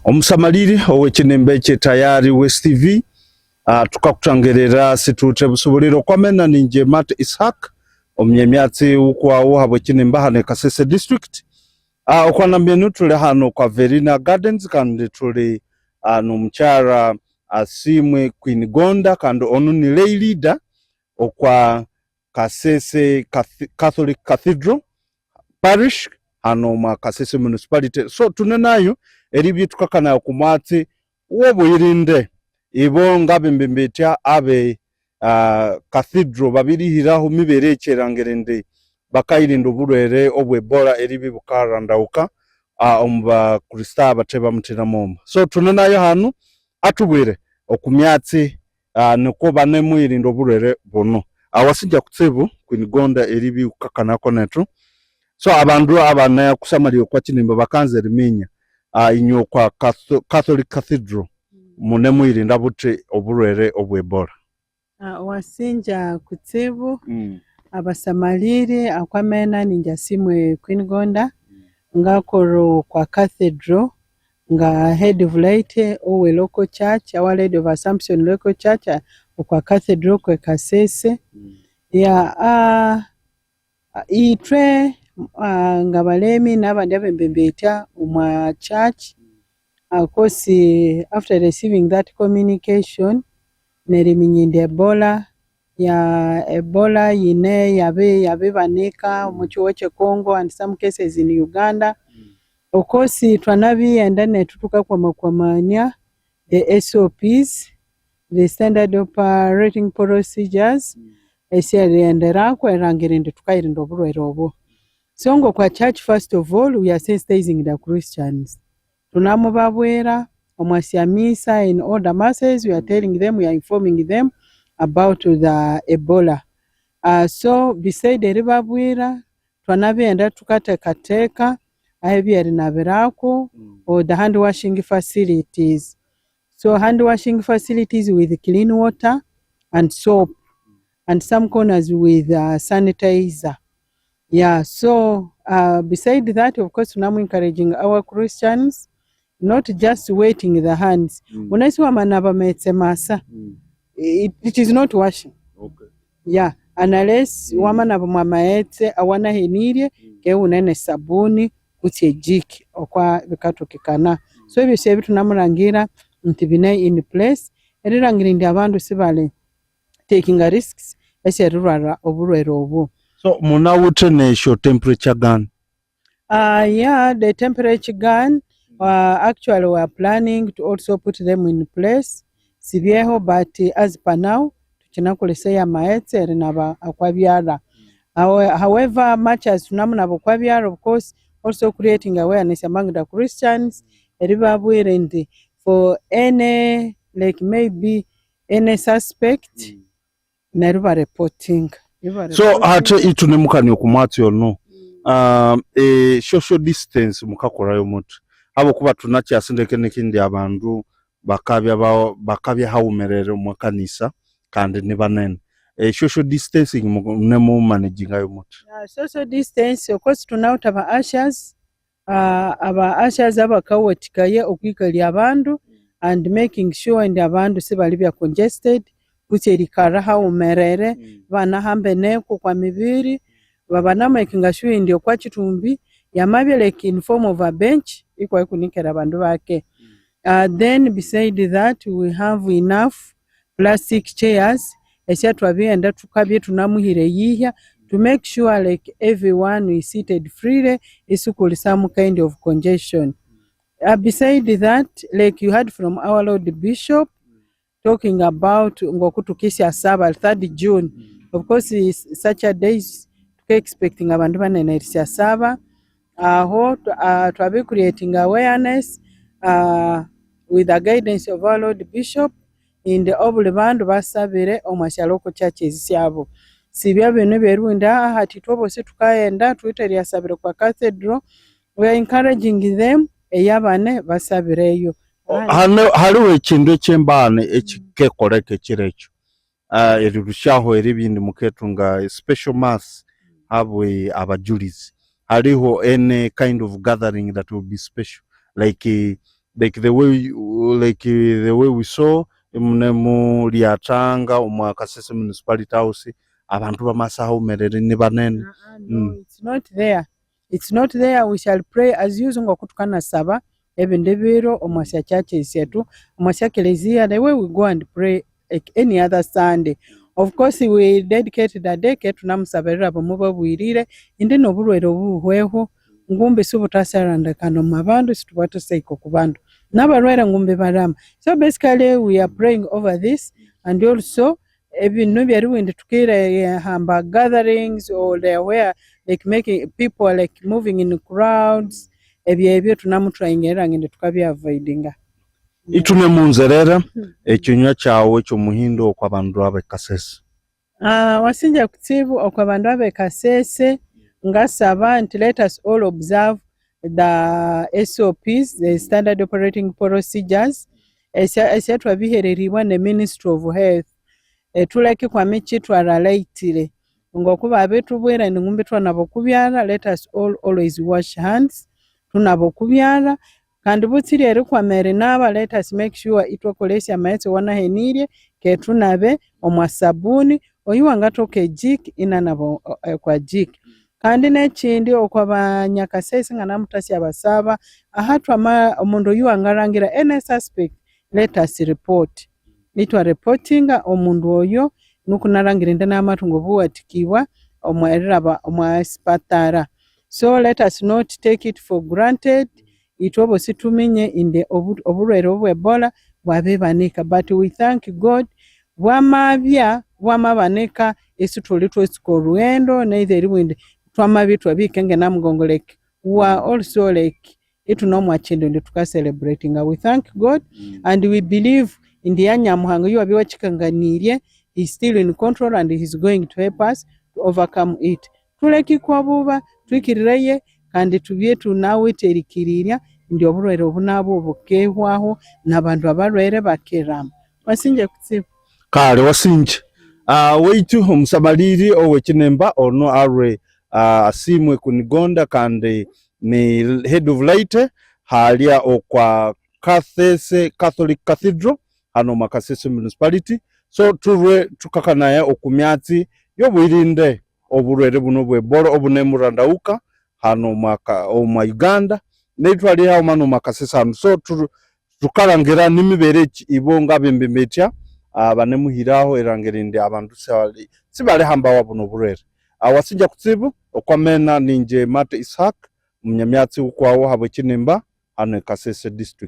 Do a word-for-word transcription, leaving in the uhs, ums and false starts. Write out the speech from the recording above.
Omusamaliri ow'ekinimba ekye Tayari West T V, ah, thukakuthangirira, sithuwithe busubuliro. Okwamena ninje Matt Ishak, omunyamyatsi w'ukwawu habw'ekinimba hano e Kasese District. Ah, okwanambi enu thuli hano kwa Verena Gardens, kandi thuli, ah, n'omukyara Asimwe Queen Gonda, kandi onu ni lay leader okwa Kasese Cath-, Catholic Cathedral Parish hano omwa Kasese Municipality. So, thunenayo eribya thukakanaya oku mwatsi w'obuyirinde. Ibo ngabembembetya abe, ah, Cathedral babirihiraho mibere ekyerangirindi bakayirinda obulwere obwe Ebola eribya ibukarandaghuka, ah, omu Bakristo abathe bamuthina moma. So, thunenayo hano atubwire oku myatsi, ah, nuko banemuyirinda obulwere buno. Awasingya kutsibu, Queen Gonda, eribya ghukakanako nethu. So, abandu abanakusamalira okwa kinimba bakanza eriminya, ah, inywe okwa Catho-, Catholic Cathedral munemuyirinda buthi obulwere obwe Ebola? Ah, wasingya kutsibu. Mm. Abasamaliri, akwamena ninje Asimwe Queen Gonda, ngakolha okwa Cathedral nga head of laity owe local church, Our Lady of Assumption local church, ah, okwa Cathedral kwe Kasese. Mm. Ya, ah, ithwe, ah, ngabalemi nabandi abembembetya omwa church, ah, course after receiving that communication, neriminya indi Ebola, ya Ebola yine yabi-, yabibanika omu kihugho kye Congo and some cases in Uganda. Of course, thwanabighenda nethu thukakwamakwamania the S O Ps, the standard operating procedures, esyerighenderaku erilhangira indi thukayirinda obulhwere obo. So ngokwa church, first of all, we are sensitizing the Christians. Thunamubabwira omwa syamisa, in all the masses, we are telling them, we are informing them about the Ebola. Uh, so beside eribabwira, thwanabighenda thukathekatheka ahebyerinabirako, or the hand washing facilities. So hand washing facilities with clean water and soap and some corners with, uh, sanitizer. Yeah, so, uh, beside that, of course, tunamu encouraging our Christians not just wetting the hands. Mm. Wunasi wamanaba amaghetse masa. Mm. It, it is not washing. Okay. Yeah, unless, mm, wamanaba mwa maghetse awanahenirye, mm, keghe iwune nesabuni kutse ejiki okwa bikathokekana. So ebyosi ebi thunamulangira nti bine in place, erilhangira indi abandu sibali taking a risks esyerilhwalha obulhwere obu. So munawithe nesyo temperature gun? Uh, yeah, the temperature gun, uh, actually we are planning to also put them in place. Sibyeho, but, uh, as per now, thukinakolesaya amaghetse erinaba akwa byalha. Howe-, however, much as thunamunaba okwa byalha, of course, also creating awareness among the Christians, eribabwira indi for any, like, maybe any suspect, mm, neryo ibareportinga. So hate ithunemukania oku mwatsi ono, um, e social distance mukakolhayo muthi? Habwokuba thunakyasindekene indi abandu bakabya ba-, bakabya haghumerere omwa kanisa kandi ni banene. E social distancing mu-, munemumanagingayo muthi? Uh, social distance, of course, thunawithe aba ushers, ah, aba ushers abakawathikaya okwikalya abandu and making sure indi abandu sibalibya congested kutse erikalha haghumerere, mm, ibanahambene okwa mibiri, ba-, banamakinga sure indi okwa kithumbi yamabya like in form of a bench, ikwabya ikunikere abandu bake. Mm. Uh, then beside that, we have enough plastic chairs esyathwabighenda thukabya ithunamuhira eyihya to make sure like everyone is seated freely, isikulhi some kind of congestion. Uh, beside that, like you heard from our Lord Bishop talking about ngoku thukisyasaba third June. Of course, is such a days tuka expecting abandu banene erisyasaba. Aho twa-, ah, twabi creating awareness, ah, with the guidance of our Lord Bishop, indi obuli bandu basabire omwa sya local churches syabo. Sibya bino ebyeribugha indi, ah, hati ithwe bosi thukaghenda thuwithe eriyasabira okwa cathedral. We are encouraging them, eyabane basabireyo. O, hane-, haliho ekindu ekyembane ekikekoleka ekiro ekyo. Ah, erilhusyaho eribya indi mukethunga special mass habwe abajulizi. Haliho any kind of gathering that will be special, like, eh, like the way you- like the way we saw, imunemulyatanga omwa Kasese Municipality House, abandu bamasa haghumerere ni banene. Uh-uh, no, mm. It's not there. It's not there. We shall pray as usual ngoko tukanasaba ebindi biro omwa sya churches syetu, omwa sya keleziya, the way we go and pray like any other Sunday. Of course, we dedicate the day ke tunamusabirira abamubabwirire, indi n'obulwere obu buhweho, ngumbi sibutasarandikana omu bandu, situbwatesahika oku bandu. N'abalwere ngumbi balama. So basically, we are praying over this, and also, ebindu by'eriwindi tukirehamba gatherings or they are where, like, making people, like, moving in crowds, ebyo ebyo tunamutryinga erira ngindi tukabya avoidinga. Ithune munzerera ekinywa kyawu eky'omuhindo okwa bandu ab'e Kasese. Ah, wasingya kutsibu okwa bandu ab'e Kasese, ngasaba nti let us all observe the S O Ps, the standard operating procedures, esya- esyatwabihereribwa ne Ministry of Health. Eh, tuleke kwama ekitwara lightly. Ngoko babitubwira indi ngumbi twanaba okubyara, let us all always wash hands, tunaba okubyara, kandi butsirya erikwama erinaba, let us make sure ithwakolesya amaghetse awanahenirye, ke tunabe omwa sabuni, oyu wangathoka ejiki inanaba o- o- okwa jiki. Kandi n'ekindi okwa banyakasese nganamuthasya basaba, ahathwama omundu oyu wangalhangira any suspect, let us report. Ithwa reportinga omundu oyo, nuku inalhangira indi inamathunga obuwathikibwa omwa erilhaba omwa sipatara. So let us not take it for granted, ithwe abosi thuminye indi obu- obulhwere obwe Ebola bwabibanika, but we thank God, bwamabya bwamabanika isithuli thwatsuka olhughendo, neither eribugha indi thwamabya ithwabihika enginamugongo, like, we are also, like, ithune omwa kindu indi thuka celebratinga. We thank God, mm, and we believe indi ya Nyamuhanga oyuwabya wakikanganirye, he is still in control and he is going to help us to overcome it. Thuleke ikwa buba, thwikiriraye, kandi thubye thunawithe erikirirya indi obulhwere obu nabwo bukehwaho, nabandu abalhwere bakirama. Wasingye kutsibu. Kale wasingye. Ah, waitu omusamaliri owekinimba ono alwe, ah, asimwe kunigonda kandi ni head of light halya okwa Kasese Catholic Cathedral hano omwa Kasese Municipality. So thulwe thukakanaya oku myatsi y'obwirinde obulhwere buno bwe Ebola obunemurandaghuka hano omwa ka- omwa Uganda, neru thwali haghuma n'omwa Kasese hano. So thu- thukalhangira nimibere ki ibo ngabembembetya, ah, banemuhiraho erilhangira indi abandu sibali- sibalihambawa buno bulhwere. Ah, wasingya kutsibu, okwamena ninje Mate Ishak, omunyamyatsi w'okwaghu habw'ekinimba hano e Kasese District.